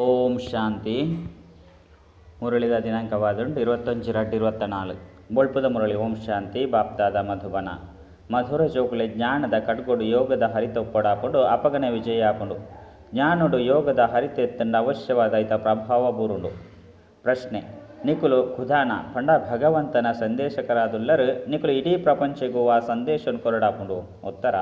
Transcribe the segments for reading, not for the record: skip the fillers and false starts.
ಓಂ ಶಾಂತಿ. ಮುರಳಿದ ದಿನಾಂಕವಾದುಂಡು 21/2/24. ಬೊಳ್ಪುದ ಮುರಳಿ. ಓಂ ಶಾಂತಿ. ಬಾಪ್ದಾದ ಮಧುಬನ. ಮಧುರ ಜೋಕುಲೆ ಜ್ಞಾನದ ಕಡ್ಗೊಡು ಯೋಗದ ಹರಿತೊಪ್ಪಡಾಪುಂಡು, ಅಪಗನೆ ವಿಜಯ ಆಪುಂಡು. ಜ್ಞಾನೋಡು ಯೋಗದ ಹರಿತೆತ್ತಂಡ ಅವಶ್ಯವಾದ ಐತ ಪ್ರಭಾವ ಬೂರುಂಡು. ಪ್ರಶ್ನೆ: ನಿಕುಲು ಖುದಾನ ಪಂಡ ಭಗವಂತನ ಸಂದೇಶಕರಾದುಲ್ಲರು, ನಿಕುಲು ಇಡೀ ಪ್ರಪಂಚಗೂ ಆ ಸಂದೇಶವನ್ನು ಕೊರಡಾಪುಂಡು? ಉತ್ತರ: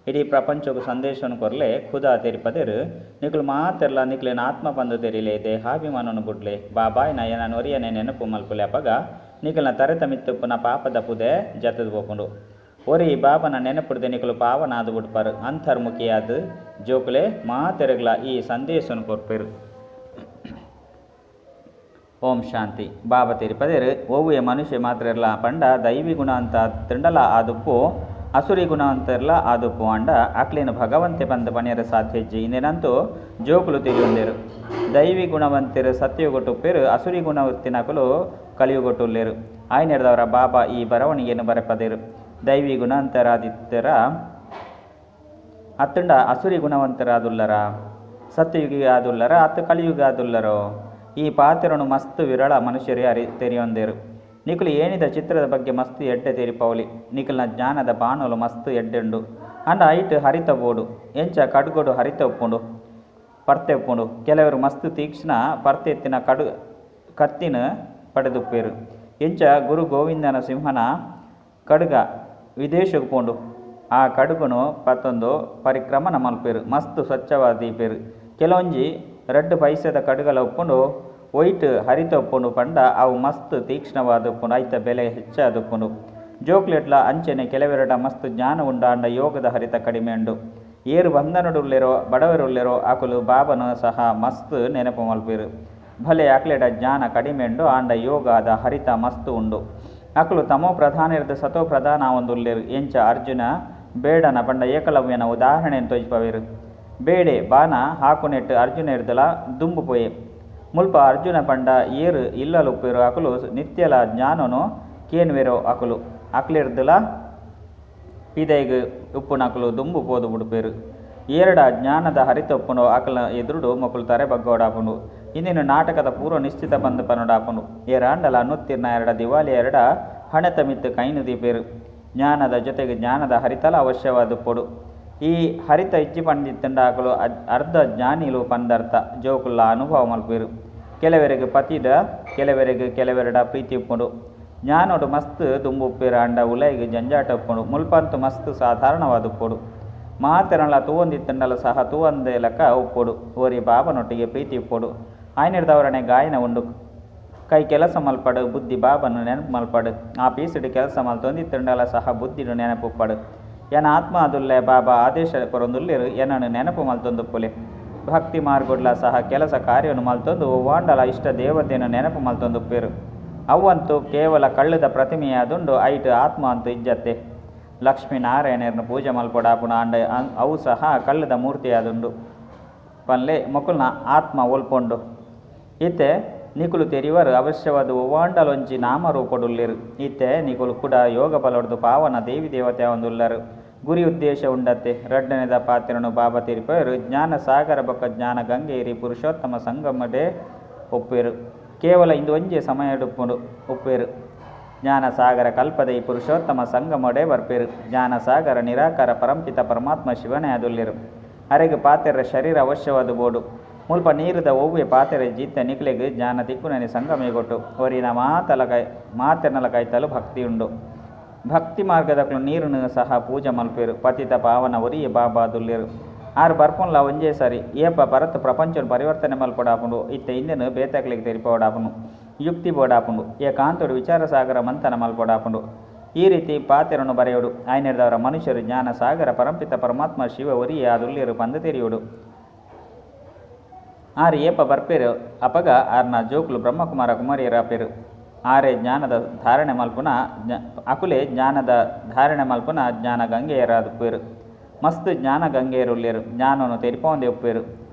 ಇಡೀ ಪ್ರಪಂಚಗೂ ಸಂದೇಶವನ್ನು ಕೊರಲೆ ಖುದಾ ತೆರಿಪದೆರು. ನಿಕುಲು ಮಾತೆರ್ಲ ನಿಕ್ಲೆನ ಆತ್ಮ ಪಂದು ತೆರಿಲೆ, ದೇಹಾಭಿಮಾನನು ಬುಡ್ಲೆ, ಬಾಬಾಯ್ ನಯನ ನೊರಿಯನೆ ನೆನಪು ಮಲ್ಪುಲೆ. ಅಪಗ ನಿಕಲ್ನ ತರೆತ ಮಿತ್ತುಪ್ಪುನ ಪಾಪದ ಪುದೆ ಜತದ ಪೋಪುಂಡು. ಒರಿ ಬಾಬನ ನೆನಪುಡ್ದೆ ನಿಕುಲು ಪಾವನಾದು ಬುಡ್ಪರು. ಅಂತರ್ಮುಖಿಯಾದ ಜೋಕುಲೆ ಮಾತೆರಗ್ಲ ಈ ಸಂದೇಶವನ್ನು ಕೊರ್ಪೆರು. ಓಂ ಶಾಂತಿ. ಬಾಬಾ ತೆರಿಪದೆರು, ಒವ್ವೆ ಮನುಷ್ಯ ಮಾತ್ರ ಇರಲ ಪಂಡ ದೈವಿ ಗುಣ ಅಂತ ತಿಂಡಲ ಆದುಪ್ಪು, ಅಸುರಿ ಗುಣ ಅಂತಿರಲ ಆದುಪ್ಪು ಅಂಡ ಅಕ್ಲೇನು ಭಗವಂತೆ ಪಂದ ಪಣಿಯರ ಸಾಧ್ಯ ಹೆಜ್ಜೆ. ಇಂದೇನಂತೂ ಜೋಕುಲು ತಿಳಿಯೊಂದೇರು. ದೈವಿ ಗುಣವಂತಿರು ಸತ್ಯಗೊಟ್ಟುಪ್ಪೇರು, ಅಸುರಿ ಗುಣವತ್ತಿನಕುಲು ಕಲಿಯುಗೊಟ್ಟುಲ್ಲೇರು. ಆಯ್ನೆರ್ದವರ ಬಾಬಾ ಈ ಬರವಣಿಗೆಯನ್ನು ಬರೆಪದೇರು. ದೈವಿ ಗುಣಾಂತರಾದಿತ್ತರ ಅತ್ತಂಡ ಅಸುರಿ ಗುಣವಂತರಾದುಲ್ಲರ, ಸತ್ಯಯುಗಿ ಆದುಲ್ಲರ ಅತ್ತ ಕಲಿಯುಗ ಆದುಲ್ಲರೋ? ಈ ಪಾತ್ರನು ಮಸ್ತ್ ವಿರಳ ಮನುಷ್ಯರೇ ಅರಿ ತೆರಿಯೊಂದೇರು. ನಿಕುಲು ಏನಿದ ಚಿತ್ರದ ಬಗ್ಗೆ ಮಸ್ತ್ ಎಡ್ಡೆ ತೆರಿಪೌಲಿ. ನಿಕಲ್ನ ಜ್ಞಾನದ ಬಾಣಲು ಮಸ್ತ್ ಎಡ್ಡೆಂಡು ಅಂಡ ಐಟ್ ಹರಿತ ಬೋಡು. ಎಂಚ ಕಡ್ಗೊಡು ಹರಿತ ಉಪ್ಪುಂಡು, ಪರ್ತೆ ಉಪ್ಪುಂಡು. ಕೆಲವರು ಮಸ್ತ್ ತೀಕ್ಷ್ಣ ಪರ್ತೆ ಎತ್ತಿನ ಕಡು ಕತ್ತಿನ ಪಡೆದುಪ್ಪೇರು. ಎಂಚ ಗುರು ಗೋವಿಂದನ ಸಿಂಹನ ಕಡ್ಗ ವಿದೇಶಕ್ಕೆ ಪೋಂಡು, ಆ ಕಡುಗುನು ಪತ್ತೊಂದು ಪರಿಕ್ರಮಣ ಮಲ್ಪೇರು, ಮಸ್ತ್ ಸ್ವಚ್ಛವಾದ ದೀಪೇರು. ಕೆಲವೊಂಜಿ ರಡ್ಡು ಪೈಸೆದ ಕಡುಗಲ ಉಪ್ಪುಂಡು, ಒಯ್ಟ್ ಹರಿತ ಉಪ್ಪುಂಡು ಪಂಡ ಅವು ಮಸ್ತ್ ತೀಕ್ಷ್ಣವಾದ ಉಪ್ಪುಂಡು, ಐತ ಬೆಲೆ ಹೆಚ್ಚಾದ ಉಪ್ಪುಂಡು. ಜೋಕ್ಲೆಟ್ಲ ಅಂಚೆನೆ ಕೆಲವೆರಡ ಮಸ್ತ್ ಜ್ಞಾನ ಉಂಡಾಂಡ ಯೋಗದ ಹರಿತ ಕಡಿಮೆ ಉಂಡು. ಏರು ಬಂಧನಡುಲ್ಲೆರೋ ಬಡವರುಲ್ಲೆರೋ ಅಕುಲು ಬಾಬನ ಸಹ ಮಸ್ತ್ ನೆನಪು ಮಲ್ಪೇರು. ಭಲೆ ಅಕ್ಲೆಡ ಜ್ಞಾನ ಕಡಿಮೆ ಉಂಡು ಆಂಡ ಯೋಗದ ಹರಿತ ಮಸ್ತ್ ಉಂಡು. ಅಕುಲು ತಮೋ ಪ್ರಧಾನ ಸತೋ ಪ್ರಧಾನ ಒಂದುಲ್ಲೆರು. ಎಂಚ ಅರ್ಜುನ ಬೇಡನ ಪಂಡ ಏಕಲವ್ಯನ ಉದಾಹರಣೆಯನ್ನು ತೋಜಿಪವೇರು. ಬೇಡೆ ಬಾಣ ಹಾಕುನೆಟ್ಟು ಅರ್ಜುನ ಇರ್ದಲ ದುಂಬು ಪೋಯೆ. ಮುಲ್ಪ ಅರ್ಜುನ ಪಂಡ ಏರು ಇಲ್ಲಲುಪ್ಪೇರು ಅಕುಲು ನಿತ್ಯಲ ಜ್ಞಾನನು ಕೇನ್ವೇರೋ ಅಕುಲು ಅಕ್ಲಿರ್ದಲ ಪಿದೈಗ್ ಉಪ್ಪುನಕುಲು ದುಂಬು ಪೋದು ಬುಡುಪೇರು. ಏರಡ ಜ್ಞಾನದ ಹರಿತ ಉಪ್ಪುನು ಅಕಲ ಎದುರುಡು ಮೊಕುಲು ತರೆ ಬಗ್ಗೋಡಾಪುಂಡು. ಇಂದಿನ ನಾಟಕದ ಪೂರ್ವ ನಿಶ್ಚಿತ ಬಂದು ಪನೋಡಾಪುಂಡು. ಏರಾಂಡಲ ನುತ್ತಿರ್ನ ಎರಡ ದಿವಾಲಿ ಎರಡ ಹಣೆತ ಮಿತ್ತು ಕೈನು ದೀಪೇರು. ಜ್ಞಾನದ ಜೊತೆಗೆ ಜ್ಞಾನದ ಹರಿತಲ ಅವಶ್ಯವಾದ ಪೊಡು. ಈ ಹರಿತ ಇಚ್ಚಿ ಪಂಡಿತ್ತಂಡ ಅಕುಲು ಅರ್ಧ ಜ್ಞಾನಿಲು ಪಂದರ್ಥ ಜೋಕುಲ್ಲ ಅನುಭವ ಮಲ್ಪೇರು. ಕೆಲವರಿಗೆ ಪತಿಡ ಕೆಲವರಿಗೆ ಕೆಲವೆರಡ ಪ್ರೀತಿ ಉಪ್ಪುಂಡು. ಜ್ಞಾನೋಡು ಮಸ್ತ್ ದುಂಬುಪ್ಪೇರು ಅಂಡ ಉಲೈಗೆ ಜಂಜಾಟ ಉಪ್ಪುಂಡು. ಮುಲ್ಪಂತು ಮಸ್ತ್ ಸಾಧಾರಣವಾದ ಉಪ್ಪುಡು. ಮಾತೆರಳ ತೂವಂದಿತ್ತಂಡಲ ಸಹ ತೂವಂದೆ ಲಕ ಉಪ್ಪುಡು. ಓರಿ ಬಾಬನೊಟ್ಟಿಗೆ ಪ್ರೀತಿ ಉಪ್ಪುಡು. ಆಯ್ನಿರ್ದವರನೆ ಗಾಯನ ಉಂಡು. ಕೈ ಕೆಲಸ ಮಲ್ಪಡು, ಬುದ್ಧಿ ಬಾಬನು ನೆನಪು ಮಲ್ಪಡು. ಆ ಪೀಸಿಡು ಕೆಲಸ ಮಲ್ತೊಂದಿತ್ತಂಡಲ ಸಹ ಬುದ್ಧಿಡು ನೆನಪುಪ್ಪಡು. ಎನ ಆತ್ಮ ಅದುಲ್ಲೆ ಬಾಬಾ ಆದೇಶ ಕೊರೊಂದುಲ್ಲೆರು, ಎನನು ನೆನಪು ಮಲ್ತೊಂದುಪ್ಪುಲೆ. ಭಕ್ತಿ ಮಾರ್ಗೊಡ್ಲ ಸಹ ಕೆಲಸ ಕಾರ್ಯವನ್ನು ಮಲ್ತೊಂದು ವಾಂಡಲ ಇಷ್ಟ ದೇವತೆಯನ್ನು ನೆನಪು ಮಲ್ತೊಂದುಪ್ಪೇರು. ಅವಂತೂ ಕೇವಲ ಕಳ್ಳದ ಪ್ರತಿಮೆಯಾದುಂಡು, ಐಟ್ ಆತ್ಮ ಅಂತೂ ಇಜ್ಜತ್ತೆ. ಲಕ್ಷ್ಮೀನಾರಾಯಣರನ್ನು ಪೂಜೆ ಮಲ್ಪೊಡಾಪುಣ ಅಂಡ ಅವು ಸಹ ಕಳ್ಳದ ಮೂರ್ತಿಯಾದುಂಡು. ಪನ್ಲೆ ಮೊಕುಲ್ನ ಆತ್ಮ ಒಲ್ಪೊಂಡು. ಇತ್ತೆ ನಿಕುಲು ತೆರಿವರು ಅವಶ್ಯವಾದ ಒವ್ವಾಂಡಲೊಂಜಿ ನಾಮರೂಪಡುಲ್ಲೆರು. ಇತ್ತೆ ನಿಕುಲು ಕೂಡ ಯೋಗ ಬಲೊಡ್ದು ಪಾವನ ದೇವಿ ದೇವತೆ ಒಂದುಲ್ಲರು. ಗುರಿ ಉದ್ದೇಶ ಉಂಡತ್ತೆ. ರಡ್ಡನೆದ ಪಾತ್ರನು ಬಾಬಾ ತೆರಿಪೇರು. ಜ್ಞಾನ ಸಾಗರ ಬೊಕ್ಕ ಜ್ಞಾನ ಗಂಗೇರಿ ಪುರುಷೋತ್ತಮ ಸಂಗಮಡೆ ಒಪ್ಪೇರು. ಕೇವಲ ಇಂದು ಒಂಜೆ ಸಮಯಡುಪ್ಪುಂಡು ಒಪ್ಪೇರು. ಜ್ಞಾನ ಸಾಗರ ಕಲ್ಪದ ಈ ಪುರುಷೋತ್ತಮ ಸಂಗಮಡೆ ಬರ್ಪೇರು. ಜ್ಞಾನ ಸಾಗರ ನಿರಾಕಾರ ಪರಂಪಿತ ಪರಮಾತ್ಮ ಶಿವನೇ ಅದುಲ್ಲೆರು. ಅರೆಗೆ ಪಾತೆರ ಶರೀರ ಅವಶ್ಯವಾದ ಬೋಡು. ಮುಲ್ಪ ನೀರುದ ಒವ್ವೆ ಪಾತೆರೆ ಜೀತ ನಿಕ್ಲೆಗ್ ಜ್ಞಾನ ತಿಕ್ಕುನನಿ ಸಂಗಮೇಗೊಟ್ಟು. ಒರಿನ ಮಾತೆರ್ನಲ ಕೈತಲು ಭಕ್ತಿ ಉಂಡು. ಭಕ್ತಿ ಮಾರ್ಗದಕ್ಲು ನೀರುನು ಸಹ ಪೂಜೆ ಮಲ್ಪೇರು. ಪತಿತ ಪಾವನ ಒರಿಯೆ ಬಾಬಾ ದುಲ್ಲೆರು. ಆರು ಬರ್ಪುನ್ಲ ಒಂಜೇ ಸರಿ ಏಪ ಭರತ್ ಪ್ರಪಂಚ ಪರಿವರ್ತನೆ ಮಲ್ಪಡಾಪುಂಡು. ಇತ್ತೆ ಇಂದೆನು ಬೇತಕ್ಲೆಗ್ ತೆರಿಪೋಡಾಪುಂಡು, ಯುಕ್ತಿ ಬೋಡಾಪುಂಡು, ಏಕಾಂತೋಡು ವಿಚಾರ ಸಾಗರ ಮಂಥನ ಮಲ್ಪಡಾಪುಂಡು. ಈ ರೀತಿ ಪಾತೆರನು ಬರೆಯೋಡು. ಆಯ್ನೆರ್ದವರ ಮನುಷ್ಯರು ಜ್ಞಾನ ಸಾಗರ ಪರಂಪಿತ ಪರಮಾತ್ಮ ಶಿವ ಒರಿಯೆ ಆದುಲ್ಲೆರು ಪಂದು ತೆರಿಯೋಡು. ಆರು ಏಪ ಬರ್ಪೇರು ಅಪಗ ಆರ್ನ ಜೋಕುಲು ಬ್ರಹ್ಮಕುಮಾರ ಕುಮಾರಿಯರಾಪೇರು. ಆರೆ ಜ್ಞಾನದ ಧಾರಣೆ ಮಲ್ಪುನ ಅಕುಲೆ ಜ್ಞಾನದ ಧಾರಣೆ ಮಲ್ಪುನ ಜ್ಞಾನ ಗಂಗೆಯರಾದುಪ್ಪೇರು. ಮಸ್ತ್ ಜ್ಞಾನ ಗಂಗೆಯರುಲ್ಲೇರು. ಜ್ಞಾನವನ್ನು ತೆರಿಪೊಂದೆ ಉಪ್ಪೇರು.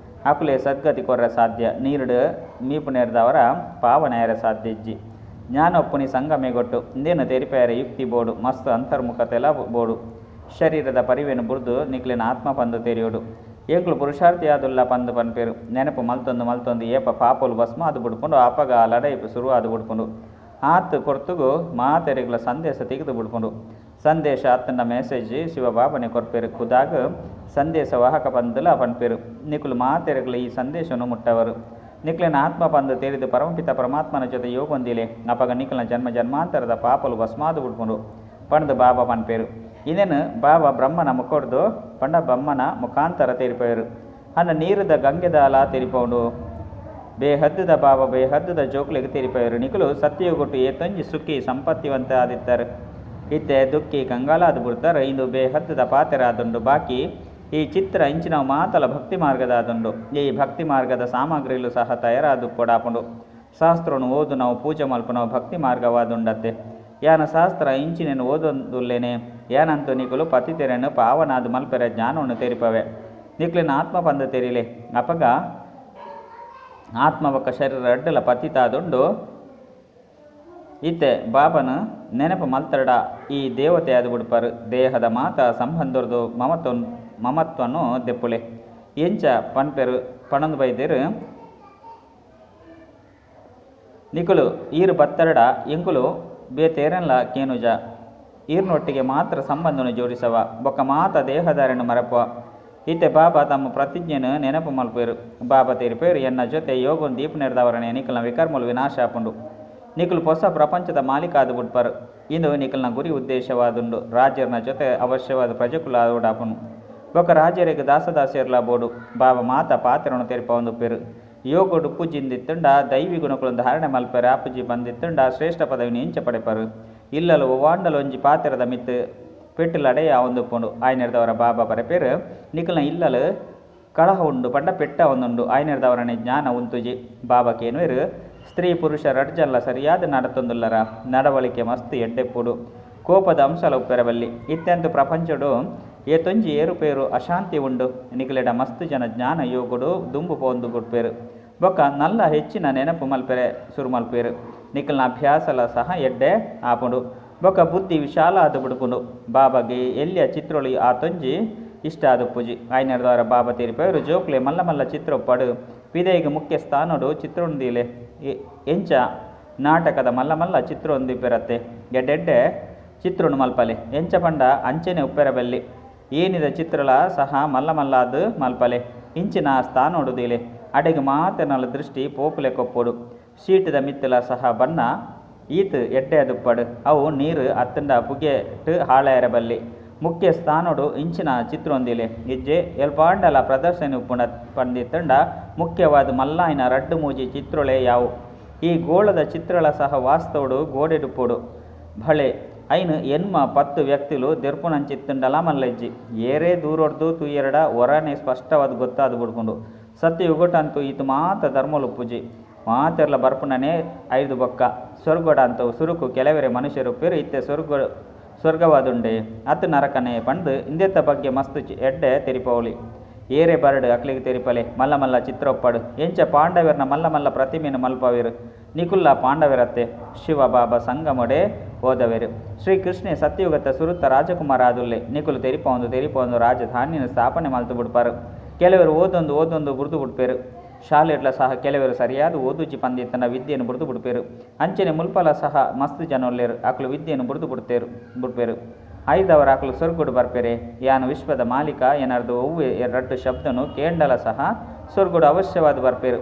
ಅಕುಲೆ ಸದ್ಗತಿ ಕೊರ್ರ ಸಾಧ್ಯ. ನೀರುಡು ಮೀಪುನೇರ್ದವರ ಪಾವನೆಯರ ಸಾಧ್ಯ ಇಜ್ಜಿ. ಜ್ಞಾನ ಒಪ್ಪುನಿ ಸಂಗಮೇಗೊಟ್ಟು. ಇಂದೇನು ತೆರಿಪೆಯರ ಯುಕ್ತಿ ಬೋಡು, ಮಸ್ತ್ ಅಂತರ್ಮುಖತೆಲ ಬೋಡು. ಶರೀರದ ಪರಿವೇನು ಬುರ್ದು ನಿಕ್ಲೆನ ಆತ್ಮ ಪಂದು ತೆರಿಯೋಡು. ಎಂಕ್ಲು ಪುರುಷಾರ್ಥಿಯಾದುಲ್ಲ ಪಂದು ಪನ್ಪೇರು. ನೆನಪು ಮಲ್ತೊಂದು ಮಲ್ತೊಂದು ಏಪ ಪಾಪಲು ಭಸ್ಮ ಆದ್ ಬುಡ್ಪುಂಡು ಅಪಗ ಆ ಲಡೈ ಸುರು ಆದ್ ಬುಡ್ಪುಂಡು. ಆತ್ ಪೊರ್ತುಗು ಮಾತೆರೆಗ್ಲ ಸಂದೇಶ ತೆಗೆದು ಬುಡ್ಪುಂಡು. ಸಂದೇಶ ಅತ್ತಂಡ ಮೆಸೇಜ್ ಶಿವಬಾಬನೆ ಕೊರ್ಪೇರು. ಖುದಾಗ್ ಸಂದೇಶ ವಾಹಕ ಪಂದುಲ ಪನ್ಪೇರು. ನಿಕುಲು ಮಾತೆರೆಗ್ಲ ಈ ಸಂದೇಶನು ಮುಟ್ಟವರು. ನಿಕ್ಲೆನ ಆತ್ಮ ಪಂದು ತೆರಿದು ಪರಮಪಿತ ಪರಮಾತ್ಮನ ಜೊತೆ ಯೋಗೊಂದಿಲೆ ಅಪಗ ನಿಕಲ್ನ ಜನ್ಮ ಜನ್ಮಾಂತರದ ಪಾಪಲು ಭಸ್ಮಾದು ಬುಡ್ಪುಂಡು ಪಂದು ಬಾಬಾ ಪನ್ಪೇರು. ಇದನ್ನು ಬಾಬಾ ಬ್ರಹ್ಮನ ಮುಖೊಡ್ದು ಪಂಡ ಬ್ರಹ್ಮನ ಮುಖಾಂತರ ತೆರಿಪೇರು. ಅಂಡ ನೀರುದ ಗಂಗೆದಾಲ ತೆರಿಪೌಂಡು. ಬೇಹದ್ದುದ ಬಾಬಾ ಬೇಹದ್ದುದ ಜೋಕ್ಲೆಗ್ ತೆರಿಪೇರು. ನಿಕುಲು ಸತ್ಯಯುಗೊಟ್ಟು ಏತೊಂಜಿ ಸುಖಿ ಸಂಪತ್ತಿವಂತ ಆದಿತ್ತಾರೆ. ಇತ್ತೆ ದುಃಖಿ ಕಂಗಾಲಾದ ಬಿಡ್ತಾರೆ. ಇಂದು ಬೇಹದ್ದುದ ಪಾತೆರಾದುಂಡು. ಬಾಕಿ ಈ ಚಿತ್ರ ಇಂಚಿನವು ಮಾತಲ ಭಕ್ತಿ ಮಾರ್ಗದಾದುಂಡು. ಈ ಭಕ್ತಿ ಮಾರ್ಗದ ಸಾಮಗ್ರಿಲು ಸಹ ತಯಾರಾದು ಪೊಡಾಪುಂಡು. ಶಾಸ್ತ್ರನು ಓದು ನಾವು ಪೂಜೆ ಮಲ್ಪುನವು ಭಕ್ತಿ ಮಾರ್ಗವಾದುಂಡತ್ತೆ. ಯಾನ ಶಾಸ್ತ್ರ ಇಂಚಿನೇನು ಓದೊಂದುಲ್ಲೇನೆ ಯಾನಂತೂ ನಿಕುಲು ಪತಿತೆರೆನು ಪಾವನಾದ ಮಲ್ಪೆರ ಜ್ಞಾನವನ್ನು ತೆರಿಪವೆ. ನಿಕ್ಲಿನ ಆತ್ಮ ಪಂದ ತೆರಿಲೆ ಅಪಗ ಆತ್ಮ ಬೊಕ್ಕ ಶರೀರ ಅಡ್ಡಲ ಪತಿತಾದುಂಡು. ಇತ್ತೆ ಬಾಬನ ನೆನಪು ಮಲ್ತರಡ ಈ ದೇವತೆ ಆದ ಬಿಡ್ಪಾರು. ದೇಹದ ಮಾತ ಸಂಬಂಧರ್ದು ಮಮತ್ವನು ದೆಪ್ಪುಲೆ ಎಂಚ ಪನ್ಪೆರು ಪಣಂದು ಬೈದೇರು. ನಿಕುಲು ಈರು ಬತ್ತರಡ ಎಂಕುಲು ಬೇತೇರನ್ಲ ಕೇನುಜ. ಈರ್ನೊಟ್ಟಿಗೆ ಮಾತ್ರ ಸಂಬಂಧನು ಜೋಡಿಸವ ಬೊಕ್ಕ ಮಾತ ದೇಹದಾರನ್ನು ಮರಪುವ. ಇತ್ತೆ ಬಾಬಾ ತಮ್ಮ ಪ್ರತಿಜ್ಞೆನು ನೆನಪು ಮಲ್ಪೇರು. ಬಾಬಾ ತೀರ್ಪೇರು ಎನ್ನ ಜೊತೆ ಯೋಗನ್ ದೀಪ ನೆರೆದವರನೆ ನಿಕಲ್ನ ವಿಕರ್ಮಲು ವಿನಾಶ ಆಪುಂಡು. ನಿಕುಲು ಹೊಸ ಪ್ರಪಂಚದ ಮಾಲೀಕ ಆದು ಬಿಡ್ಪಾರು. ಇಂದು ನಿಕಲ್ನ ಗುರಿ ಉದ್ದೇಶವಾದುಂಡು. ರಾಜ್ಯರ್ನ ಜೊತೆ ಅವಶ್ಯವಾದ ಪ್ರಜೆಕುಲ ಆಪುನು. ಬೊಕ್ಕ ರಾಜ್ಯರಿಗೆ ದಾಸದಾಸಿಯರ್ಲ ಬೋಡು. ಬಾಬಾ ಮಾತ ಪಾತ್ರವನ್ನು ತೆರಿಪವೊಂದುಪ್ಪೇರು. ಯೋಗಡು ಪೂಜಿಂದಿತ್ತುಂಡ ದೈವಿ ಗುಣಕುಲು ಧಾರಣೆ ಮಲ್ಪೆರೆ ಆಪುಜಿ ಬಂದಿತ್ತುಂಡ ಶ್ರೇಷ್ಠ ಪದವಿನ ಇಂಚ ಪಡೆಪರು. ಇಲ್ಲಲು ಒವಾಂಡಲು ಒಂಜಿ ಪಾತ್ರದ ಮಿತ್ತು ಪೆಟ್ಟು ಲಡೆಯ ಒಂದುಪ್ಪುಂಡು. ಆಯ್ನೆರ್ದವರ ಬಾಬಾ ಪರಪೇರು ನಿಕಲ್ನ ಇಲ್ಲಲು ಕಳಹ ಉಂಡು ಪಂಡ ಪೆಟ್ಟ ಒಂದುಂಡು. ಆಯ್ನೆರ್ದವರನೆ ಜ್ಞಾನ ಉಂತುಜಿ. ಬಾಬಾ ಕೇನುವೇರು ಸ್ತ್ರೀ ಪುರುಷ ರಡ್ಜಲ್ಲ ಸರಿಯಾದ ನಡತೊಂದುಲ್ಲರ ನಡವಳಿಕೆ ಮಸ್ತ್ ಎಡ್ಡೆಪ್ಪುಡು. ಕೋಪದ ಅಂಶಲ ಉಪ್ಪೆರಬಲ್ಲಿ. ಇತ್ಯಂತು ಪ್ರಪಂಚಡು ಏತೊಂಜಿ ಏರುಪೇರು ಅಶಾಂತಿ ಉಂಡು. ನಿಕಲೆಡ ಮಸ್ತ್ ಜನ ಜ್ಞಾನ ಯೋಗಡು ದುಂಬು ಪೋಂದು ಗುಡ್ಪೇರು. ಬೊಕ್ಕ ನಲ್ಲ ಹೆಚ್ಚಿನ ನೆನಪು ಮಲ್ಪೆರೆ ಸುರು ಮಲ್ಪೇರು. ನಿಕಲ್ನ ಅಭ್ಯಾಸಲ ಸಹ ಎಡ್ಡೆ ಆಪುಂಡು. ಬೊಕ್ಕ ಬುದ್ಧಿ ವಿಶಾಲ ಆದು ಬಿಡ್ಪುಂಡು. ಬಾಬಾಗೆ ಎಲ್ಲಿಯ ಚಿತ್ರೊಳಿ ಆತೊಂಜಿ ಇಷ್ಟ ಆದ ಪೂಜಿ. ಆಯ್ನೆರ್ದವರ ಬಾಬಾ ತೀರ್ಪೇರು ಜೋಕ್ಲೆ ಮಲ್ಲ ಮಲ್ಲ ಚಿತ್ರ ಪಡು ಪಿದೈಗೆ ಮುಖ್ಯ ಸ್ಥಾನಡು ಚಿತ್ರೊಂದಿಲೆ ಎಂಚ ನಾಟಕದ ಮಲ್ಲ ಮಲ್ಲ ಚಿತ್ರೊಂದಿ ಪೆರತ್ತೆ ಎಡ್ಡೆಡ್ಡೆ ಚಿತ್ರೊಂಡು ಮಲ್ಪಲೆ ಎಂಚ ಪಂಡ ಅಂಚನೆ ಉಪ್ಪೆರಬಲ್ಲಿ. ಏನಿದ ಚಿತ್ರಲ ಸಹ ಮಲ್ಲ ಮಲ್ಲಾದ ಮಲ್ಪಲೆ ಇಂಚಿನ ಸ್ಥಾನೊಡುದಿಲೆ ಅಡೆಗೆ ಮಾತನಲ ದೃಷ್ಟಿ ಪೋಪುಲೆ ಕೊಪ್ಪೊಡು. ಶೀಟದ ಮಿತ್ತಲ ಸಹ ಬಣ್ಣ ಈತ್ ಎಡ್ಡೆ ಅದುಪ್ಪಡು. ಅವು ನೀರು ಅತ್ತಂಡ ಪುಗೆಟ್ ಹಾಳೆರಬಲ್ಲಿ. ಮುಖ್ಯ ಸ್ಥಾನೊಡು ಇಂಚಿನ ಚಿತ್ರೊಂದಿಲೆ ಇಜ್ಜೆ ಎಲ್ಪಾಂಡಲ ಪ್ರದರ್ಶನ ಉಪ್ಪುಂಡ ಪಂದಿತ್ತಂಡ ಮುಖ್ಯವಾದ ಮಲ್ಲಾಯಿನ ರಡ್ಡು ಮೂಜಿ ಚಿತ್ರೊಳೆ ಯಾವು. ಈ ಗೋಳದ ಚಿತ್ರಳ ಸಹ ವಾಸ್ತವಡು ಗೋಡೆಡುಪ್ಪೊಡು. ಭಳೆ ಐನು ಎನ್ಮ 10 ವ್ಯಕ್ತಿಲು ದೆರ್ಪುನಂಚಿತ್ತಂಡಲ ಮಲ್ಲಜ್ಜಿ. ಏರೇ ದೂರೊಡ್ದು ತೂಯೆರಡ ಒರನೆ ಸ್ಪಷ್ಟವಾದ ಗೊತ್ತಾದ ಬುಡ್ಪುಂಡು. ಸತ್ಯ ಯುಗಟಂತೂ ಈತು ಮಾತ ಧರ್ಮಲು ಪೂಜೆ ಮಾತೆರ್ಲ ಬರ್ಪುನನೇ 5 ಬೊಕ್ಕ ಸ್ವರ್ಗಡ ಅಂತವು ಸುರುಕು ಕೆಲವರೆ ಮನುಷ್ಯರು ಪೇರು ಇತ್ತೆ ಸ್ವರ್ಗವಾದುಂಡೆ ಅತ್ ನರಕನೆ ಪಂಡು ಇಂದೆತ್ತ ಬಗ್ಗೆ ಮಸ್ತ್ ಎಡ್ಡೆ ತೆರಿಪೌಲಿ. ಏರೆ ಬರಡು ಅಕ್ಲಿಗೆ ತೆರಿಪಲೆ ಮಲ್ಲ ಮಲ್ಲ ಚಿತ್ರೊಪ್ಪಡು ಎಂಚ ಪಾಂಡವರ್ನ ಮಲ್ಲ ಮಲ್ಲ ಪ್ರತಿಮೆಯನ್ನು ಮಲ್ಪವೇರು. ನಿಕುಲ್ಲ ಪಾಂಡವರತ್ತೆ ಶಿವ ಬಾಬಾ ಸಂಗಮೊಡೆ ಓದವೇರು. ಶ್ರೀಕೃಷ್ಣೆ ಸತ್ಯಯುಗತ್ತ ಸುರುತ್ತ ರಾಜಕುಮಾರ ಆದುಲ್ಲೆ. ನಿಕುಲು ತೆರಿಪೊಂದು ತೆರಿಪೊಂದು ರಾಜಧಾನಿಯನ್ನು ಸ್ಥಾಪನೆ ಮಲ್ತು ಬಿಡ್ಪಾರು. ಕೆಲವರು ಓದೊಂದು ಓದೊಂದು ಬುಡ್ದು ಬಿಡ್ಪೇರು. ಶಾಲೆಡ್ಲ ಸಹ ಕೆಲವರು ಸರಿಯಾದ ಓದುಜಿ ಪಂದಿತ್ತನ ವಿದ್ಯೆಯನ್ನು ಬುಡ್ದು ಬಿಡ್ಪೇರು. ಅಂಚನೆ ಮುಲ್ಪಲ ಸಹ ಮಸ್ತ್ ಜನ ಒಲ್ಲೇರು ಅಕ್ಲು ವಿದ್ಯೆಯನ್ನು ಬುಡ್ದು ಬಿಡ್ಪೇರು. ಐದವರ ಅಕ್ಲು ಸ್ವರ್ಗುಡು ಬರ್ಪೇರೆ. ಯಾನು ವಿಶ್ವದ ಮಾಲೀಕ ಏನಾರ್ದು ಒವ್ವೆ ರಡ್ಡು ಶಬ್ದನು ಕೇಂಡಲ ಸಹ ಸ್ವರ್ಗುಡು ಅವಶ್ಯವಾದ ಬರ್ಪೇರು.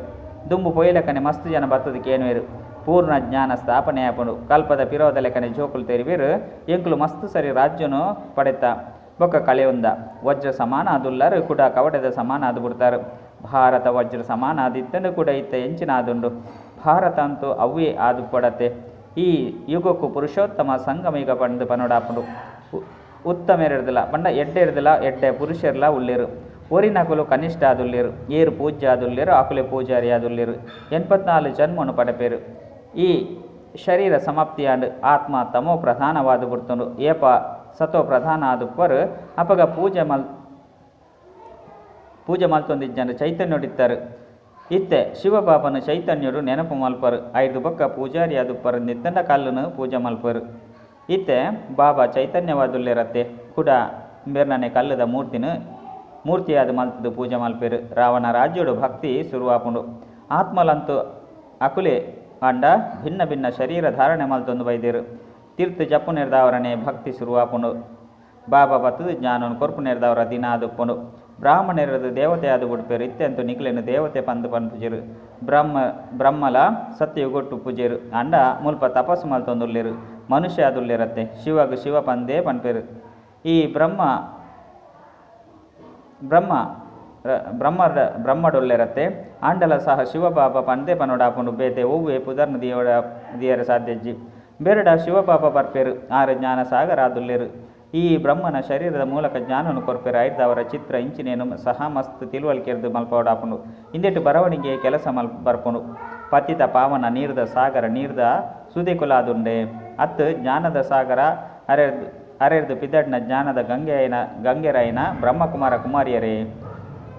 ದುಂಬು ಪೊಯ್ಲೆಕನೆ ಮಸ್ತ್ ಜನ ಬತ್ತದ ಕೇನುವೇರು. ಪೂರ್ಣ ಜ್ಞಾನ ಸ್ಥಾಪನೆ ಆಪುಂಡು. ಕಲ್ಪದ ಪಿರೋದ ಲೆಕ್ಕನೆ ಜೋಕುಲು ತೆರಿವೇರು. ಎಂಕುಲು ಮಸ್ತ್ ಸರಿ ರಾಜ್ಯನು ಪಡೆತ ಬೊಕ್ಕ ಕಳೆಯುಂದ ವಜ್ರ ಸಮಾನ ಅದುಲ್ಲರು ಕೂಡ ಕವಟದ ಸಮಾನ ಅದು ಬಿಡ್ತಾರೆ. ಭಾರತ ವಜ್ರ ಸಮಾನ ಆದಿತ್ತಂಡು ಕೂಡ ಇತ್ತ ಎಂಚಿನ ಆದುಂಡು. ಭಾರತ ಅಂತೂ ಅವ್ವೇ ಆದು ಪಡತೆ. ಈ ಯುಗಕ್ಕೂ ಪುರುಷೋತ್ತಮ ಸಂಗಮ ಯುಗ ಪಂಡು ಪನೋಡಾಪುಂಡು. ಉತ್ತಮೆರರ್ದಲ ಪಂಡ ಎಡ್ಡೆ ಇರ್ದಲ ಎಡ್ಡೆ ಪುರುಷರ್ಲ ಉಳ್ಳೇರು. ಒರಿನಕುಲು ಕನಿಷ್ಠ ಆದುಲ್ಲೇರು. ಏರು ಪೂಜ್ಯ ಆದುಲ್ಲೇರು ಆಕುಲೆ ಪೂಜಾರಿ ಆದುಲ್ಲೇರು. 84 ಜನ್ಮನು ಪಡಪೇರು. ಈ ಶರೀರ ಸಮಾಪ್ತಿಯಾಂಡು ಆತ್ಮ ತಮೋ ಪ್ರಧಾನವಾದ ಬಿಡ್ತುಂಡು. ಏಪ ಸತೋ ಪ್ರಧಾನ ಆದುಪ್ಪರು ಅಪಗ ಪೂಜೆ ಮಲ್ತೊಂದಿಜ್ಜಂಡು ಚೈತನ್ಯಡಿತ್ತಾರೆ. ಇತ್ತೆ ಶಿವಬಾಬನ ಚೈತನ್ಯರು ನೆನಪು ಮಲ್ಪರು. 5 ಬೊಕ್ಕ ಪೂಜಾರಿ ಆದುಪ್ಪರು ನಿತ್ತಂಡ ಕಲ್ಲುನು ಪೂಜೆ ಮಲ್ಪರು. ಇತ್ತೆ ಬಾಬಾ ಚೈತನ್ಯವಾದುಲ್ಲೇರತ್ತೆ ಕೂಡ ಮೇರ್ನನೆ ಕಲ್ಲದ ಮೂರ್ತಿನ ಮೂರ್ತಿಯಾದ ಮಲ್ತದು ಪೂಜೆ ಮಲ್ಪೆರು. ರಾವಣ ರಾಜ್ಯೋಡು ಭಕ್ತಿ ಶುರುವಾಪುಂಡು. ಆತ್ಮಲಂತು ಅಕುಲೆ ಅಂಡ ಭಿನ್ನ ಭಿನ್ನ ಶರೀರ ಧಾರಣೆ ಮಲ್ತೊಂದು ಬೈದೇರು. ತೀರ್ಥ ಜಪ್ಪು ನೆರ್ದಾವರನೆ ಭಕ್ತಿ ಶುರುವಾಪುಂಡು. ಬಾಬಾ ಬತ್ತದು ಜ್ಞಾನನು ಕೊರ್ಪು ನೆರ್ದಾವರ ದಿನ ಆದುಪ್ಪುಂಡು. ಬ್ರಾಹ್ಮಣರದು ದೇವತೆ ಆದು ಬಿಡ್ಪೇರು. ಇತ್ಯಂತು ನಿಕ್ಲೆನು ದೇವತೆ ಪಂದು ಪನ್ಪುಜೆರು. ಬ್ರಹ್ಮಲ ಸತ್ಯಯುಗೊಟ್ಟು ಪೂಜೆರು. ಅಂಡ ಮುಲ್ಪ ತಪಸ್ಸು ಮಲ್ತೊಂದುಲ್ಲೆರು. ಮನುಷ್ಯ ಆದುಲ್ಲೆರತ್ತೆ. ಶಿವಗ್ ಶಿವ ಪಂದೇ ಪನ್ಪೇರು. ಈ ಬ್ರಹ್ಮ ಬ್ರಹ್ಮ ಬ್ರಹ್ಮ ಬ್ರಹ್ಮಡೊಲ್ಲೆರತ್ತೆ. ಆಂಡಲ ಸಹ ಶಿವಬಾಬಾ ಪಂದೇ ಪನೋಡಾಪುಂಡು. ಬೇತೆ ಒವ್ವೆ ಪುದರ್ನ ದಿಯರೆ ಸಾಧ್ಯಜ್ಜಿ. ಬೇರಡ ಶಿವಬಾಬಾ ಬರ್ಪೇರು. ಆರು ಜ್ಞಾನ ಸಾಗರ ಆದುಲ್ಲೆರು. ಈ ಬ್ರಹ್ಮನ ಶರೀರದ ಮೂಲಕ ಜ್ಞಾನನು ಕೊರ್ಪೇರು. ಐದವರ ಚಿತ್ರ ಇಂಚಿನೇನು ಸಹ ಮಸ್ತ್ ತಿಳುವಳಿಕೆರ್ದು ಮಲ್ಪೋಡಾಪುಂಡು. ಇಂದೆಟ್ಟು ಬರವಣಿಗೆ ಕೆಲಸ ಬರ್ಪುಂಡು. ಪತಿತ ಪಾವನ ನೀರ್ದ ಸಾಗರ ನೀರ್ದ ಸುದೆಕುಲಾದುಂಡೆ ಅತ್ತು ಜ್ಞಾನದ ಸಾಗರ ಅರೆರ್ದು ಪಿದಡ್ನ ಜ್ಞಾನದ ಗಂಗೆರಾಯನ ಬ್ರಹ್ಮಕುಮಾರ ಕುಮಾರಿಯರೇ.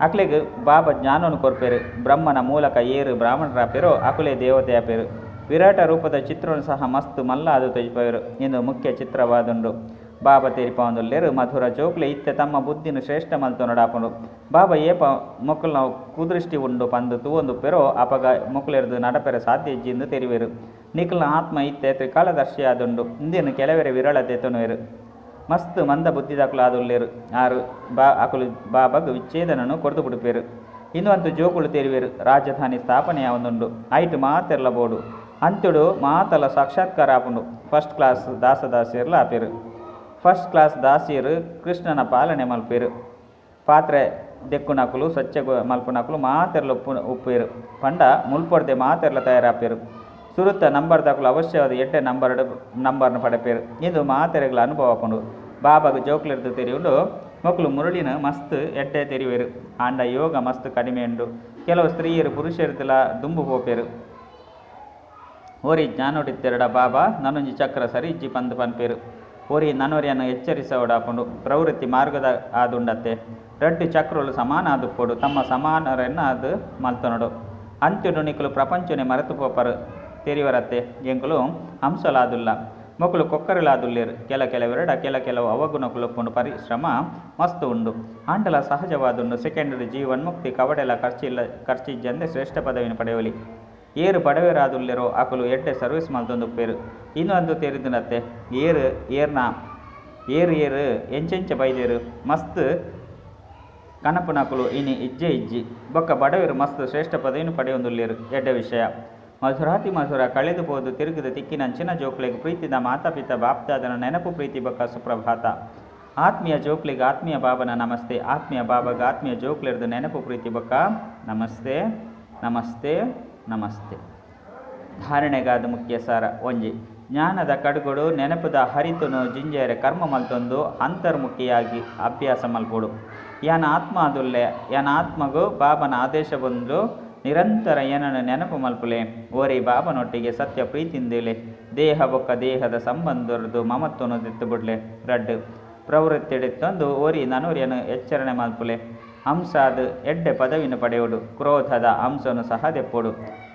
ಅಕ್ಲೆಗ್ ಬಾಬಾ ಜ್ಞಾನನು ಕೊರ್ಪೇರು. ಬ್ರಹ್ಮನ ಮೂಲಕ ಏರು ಬ್ರಾಹ್ಮಣರಾಪೇರೋ ಅಕುಲೆ ದೇವತೆಯಾಪೇರು. ವಿರಾಟ ರೂಪದ ಚಿತ್ರನು ಸಹ ಮಸ್ತ್ ಮಲ್ಲ ಅದು ತೋಜಿಪೇರು. ಇಂದು ಮುಖ್ಯ ಚಿತ್ರವಾದುಂಡು. ಬಾಬಾ ತೆರಿಪಾವೊಂದುಲ್ಲೆರು. ಮಧುರ ಜೋಕ್ಲೆ ಇತ್ತೆ ತಮ್ಮ ಬುದ್ಧಿನು ಶ್ರೇಷ್ಠ ಮಲ್ತೊನೊಡಾಪುಂಡು. ಬಾಬಾ ಏಪ ಮೊಕ್ಕಲ್ನ ಕುದೃಷ್ಟಿ ಉಂಡು ಪಂದು ತೂವೊಂದುಪ್ಪೆರೋ ಅಪಗ ಮೊಕ್ಕಲೆರ್ದು ನಡಪೆರೆ ಸಾಧ್ಯ ಇಜ್ಜಿಂದು ತೆರಿವೆರು. ನಿಖಲ್ನ ಆತ್ಮ ಇತ್ತೆ ತ್ರಿಕಾಲದರ್ಶಿ ಆದುಂಡು. ಇಂದೇನು ಕೆಲವೆರೆ ವಿರಳ ತೆತೊನುವೆರು. ಮಸ್ತ್ ಮಂದ ಬುದ್ಧಿದಾಕುಲು ಆದುಲ್ಲೆರು. ಆರು ಅಕುಲು ಬಾಬಾಗ್ ವಿಚ್ಛೇದನನು ಕೊರ್ದು ಬಿಡುಪೇರು. ಇಂದು ಅಂತೂ ಜೋಕುಲು ತೆರಿವೆರು. ರಾಜಧಾನಿ ಸ್ಥಾಪನೆಯಾವೊಂದುಂಡು. ಐಟು ಮಾತೆರ್ಲ ಬೋಡು. ಅಂತ್ಯಡು ಮಾತಲ ಸಾಕ್ಷಾತ್ಕಾರ ಆಪುಂಡು. ಫಸ್ಟ್ ಕ್ಲಾಸ್ ದಾಸದಾಸಿಯರ್ಲ ಆಪೇರು. ಫಸ್ಟ್ ಕ್ಲಾಸ್ ದಾಸಿಯರು ಕೃಷ್ಣನ ಪಾಲನೆ ಮಲ್ಪೇರು. ಪಾತ್ರೆ ದೆಕ್ಕುನಕುಲು ಸ್ವಚ್ಛ ಮಲ್ಪುನಕುಲು ಮಾತೆರ್ಲ ಉಪ್ಪೇರು. ಪಂಡ ಮುಲ್ಪೊಡ್ದೆ ಮಾತೆರ್ಲ ತಯಾರಾಪೇರು. ಸುರುತ್ತ ನಂಬರ್ದಾಕುಲು ಅವಶ್ಯವಾದ ಎಡ್ಡೆ ನಂಬರ್ನ ಪಡೆಪೇರು. ಇದು ಮಾತೆರೆಗಳ ಅನುಭವ ಆಪುಂಡು. ಬಾಬಾಗ್ ಜೋಕ್ಲೆರ್ದು ತೆರಿಯುಂಡು. ಮೊಕ್ಕಲು ಮುರುಳಿನ ಮಸ್ತ್ ಎಡ್ಡೆ ತೆರಿವೆರು. ಆಂಡ ಯೋಗ ಮಸ್ತ್ ಕಡಿಮೆ ಉಂಡು. ಕೆಲವು ಸ್ತ್ರೀಯರು ಪುರುಷರ್ದಲ ದುಂಬು ಪೋಪೇರು. ಓರಿ ಜ್ಞಾನೋಡಿತ್ತೆರಡ ಬಾಬಾ ನನೊಂಜಿ ಚಕ್ರ ಸರಿ ಇಜ್ಜಿ ಪಂದು ಪನ್ಪೇರು. ಓರಿ ನನೊರಿಯನ್ನು ಎಚ್ಚರಿಸೋಡಾಪುಂಡು. ಪ್ರವೃತ್ತಿ ಮಾರ್ಗದ ಆದುಂಡತ್ತೆ. ರಡ್ಡು ಚಕ್ರಲು ಸಮಾನ ಆದುಪ್ಪೊಡು. ತಮ್ಮ ಸಮಾನರನ್ನ ಅದು ಮಲ್ತೊನೊಡು. ಅಂತ್ಯಡು ನಿಕುಲು ಪ್ರಪಂಚನೆ ಮರೆತು ಪೋಪರು ತೆರಿವರತ್ತೆ. ಎಂಕುಲು ಹಂಸಲಾದುಲ್ಲ. ಮೊಕ್ಕಲು ಕೊಕ್ಕರಲಾದುಲ್ಲೇರು. ಕೆಲ ಕೆಲವೆರಡ ಕೆಲ ಕೆಲವು ಅವಗುಣಕುಲುಪ್ಪುಂಡು. ಪರಿಶ್ರಮ ಮಸ್ತು ಉಂಡು. ಆಂಡಲ ಸಹಜವಾದುಂಡು. ಸೆಕೆಂಡರಿ ಜೀವನ್ಮುಕ್ತಿ ಕವಡೆಲ ಖರ್ಚಿಜ್ಜಂದೆ ಶ್ರೇಷ್ಠ ಪದವಿನ ಪಡೆಯಲಿ. ಏರು ಬಡವೆರಾದುಲ್ಲೆರೋ ಅಕುಲು ಎಡ್ಡೆ ಸರ್ವಿಸ್ ಮಲ್ತೊಂದುಪ್ಪೇರು. ಇನ್ನು ಅಂದು ತೆರಿದಿನತ್ತೆ. ಏರು ಏರ್ನ ಏರು ಏರು ಎಂಚೆಂಚ ಬೈದೇರು. ಮಸ್ತ್ ಕನಪುನಕುಲು ಇನಿ ಇಜ್ಜೆ ಇಜ್ಜಿ. ಬೊಕ್ಕ ಬಡವೆರು ಮಸ್ತ್ ಶ್ರೇಷ್ಠ ಪದವಿನ ಪಡೆಯೊಂದುಲ್ಲೇರು. ಎಡ್ಡೆ ವಿಷಯ. ಮಧುರಾತಿ ಮಧುರ ಕಳೆದು ಪೋದು ತಿರುಗಿದ ತಿಕ್ಕಿನಂಚಿನ ಜೋಕ್ಲೆಗ್ ಪ್ರೀತಿದ ಮಾತಾಪಿತ ಬಾಪ್ದಾದನ ನೆನಪು ಪ್ರೀತಿ ಬೊಕ್ಕ ಸುಪ್ರಭಾತ. ಆತ್ಮೀಯ ಜೋಕ್ಲೆಗ್ ಆತ್ಮೀಯ ಬಾಬನ ನಮಸ್ತೆ. ಆತ್ಮೀಯ ಬಾಬಗ ಆತ್ಮೀಯ ಜೋಕ್ಲೆರ್ದು ನೆನಪು ಪ್ರೀತಿ ಬೊಕ್ಕ ನಮಸ್ತೆ ನಮಸ್ತೆ ನಮಸ್ತೆ. ಧಾರಣೆಗಾದ ಮುಖ್ಯ ಸಾರ. ಒಂಜಿ ಜ್ಞಾನದ ಕಡ್ಗೊಡು ನೆನಪುದ ಹರಿತುನು ಜಿಂಜೆರೆ ಕರ್ಮ ಮಲ್ತೊಂದು ಅಂತರ್ಮುಖಿಯಾಗಿ ಅಭ್ಯಾಸ ಮಲ್ಪೊಡು. ಯಾನ ಆತ್ಮ ಆದುಲ್ಲೆ. ಯಾನ ಆತ್ಮಗು ಬಾಬನ ಆದೇಶ ಬಂದು ನಿರಂತರ ಏನನ್ನು ನೆನಪು ಮಲ್ಪುಲೆ. ಓರಿ ಬಾಬನೊಟ್ಟಿಗೆ ಸತ್ಯ ಪ್ರೀತಿಂದಿಲೆ. ದೇಹ ಬೊಕ್ಕ ದೇಹದ ಸಂಬಂಧರದು ಮಮತ್ವನು ದಿತ್ತು ಬಿಡ್ಲೆ. ರಡ್ಡು ಪ್ರವೃತ್ತಿಡಿತ್ತೊಂದು ಓರಿ ನನೂರಿಯನ್ನು ಎಚ್ಚರಣೆ ಮಲ್ಪುಲೆ. ಹಂಸಾದ ಎಡ್ಡೆ ಪದವಿನ ಪಡೆಯೋಡು. ಕ್ರೋಧದ ಅಂಶನು ಸಹ ದೆಪ್ಪೊಡು.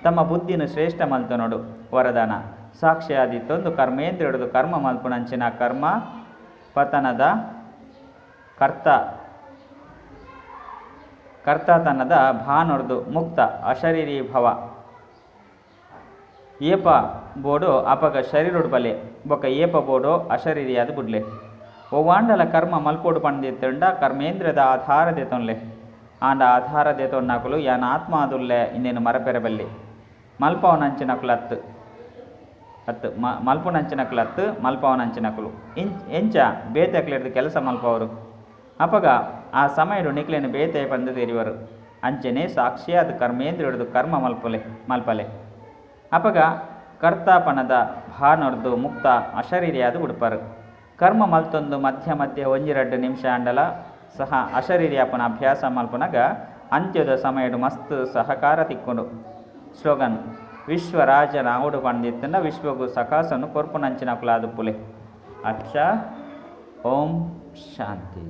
ತಮ್ಮ ಬುದ್ಧಿನ ಶ್ರೇಷ್ಠ ಮಲ್ತನೋಡು. ವರದಾನ ಸಾಕ್ಷಿಯಾದಿತ್ತೊಂದು ಕರ್ಮೇಂದ್ರಿಯೊಡದು ಕರ್ಮ ಮಲ್ಪುನಂಚಿನ ಕರ್ಮ ಪತನದ ಕರ್ತತನದ ಭಾನೊರ್ದು ಮುಕ್ತ ಅಶರೀರಿ ಭವ. ಏಪ ಬೋಡು ಅಪಗ ಶರೀರೊಡು ಬಲೆ ಬೊಕ್ಕ ಏಪ ಬೋಡೋ ಅಶರೀರಿಯಾದ ಬುಡ್ಲೆ. ಒವ್ವಾಂಡಲ ಕರ್ಮ ಮಲ್ಪೋಡು ಪಂಡಿತ್ತಂಡ ಕರ್ಮೇಂದ್ರದ ಆಧಾರ ದೇತೊನ್ಲೆ. ಆಂಡ ಆಧಾರ ದೇತೊನ್ನಕುಲು ಯಾನ ಆತ್ಮ ಆದುಲ್ಲೆ ಇನ್ನೇನು ಮರಪೆರಬಲ್ಲಿ. ಮಲ್ಪವನಂಚಿನಕುಲು ಅತ್ತು ಮಲ್ಪುನಂಚಿನಕುಲು ಅತ್ತು ಮಲ್ಪವನಂಚಿನಕುಲು ಎಂಚ ಬೇತೆಕ್ಲೆರ್ದು ಕೆಲಸ ಮಲ್ಪವರು. ಅಪಗ ಆ ಸಮಯಡು ನಿಕ್ಲೆನು ಬೇತೆ ಪಂದು ತೆರಿವರು. ಅಂಚನೆ ಸಾಕ್ಷಿಯಾದ ಕರ್ಮೇಂದ್ರಿಯೊಡದು ಕರ್ಮ ಮಲ್ಪಲೆ. ಅಪಗ ಕರ್ತಾಪನದ ಭಾನೊರ್ದು ಮುಕ್ತ ಅಶರೀರಿಯಾದ ಉಡುಪರು. ಕರ್ಮ ಮಲ್ತೊಂದು ಮಧ್ಯ ಮಧ್ಯ ಒಂಜಿರಡ್ಡು ನಿಮಿಷ ಅಂಡಲ ಸಹ ಅಶರೀರಿಯಾಪನ ಅಭ್ಯಾಸ ಮಲ್ಪುನಗ ಅಂತ್ಯದ ಸಮಯಡು ಮಸ್ತ್ ಸಹಕಾರ ತಿಕ್ಕೊಂಡು. ಸ್ಲೋಗನ್: ವಿಶ್ವರಾಜನ ಆವುಡು ಪಂಡಿತ್ತನ ವಿಶ್ವಗು ಸಕಾಸನು ಕೊರ್ಪುನಂಚಿನ ಕುಲಾದುಪ್ಪುಲೆ. ಅಚ್ಚ, ಓಂ ಶಾಂತಿ.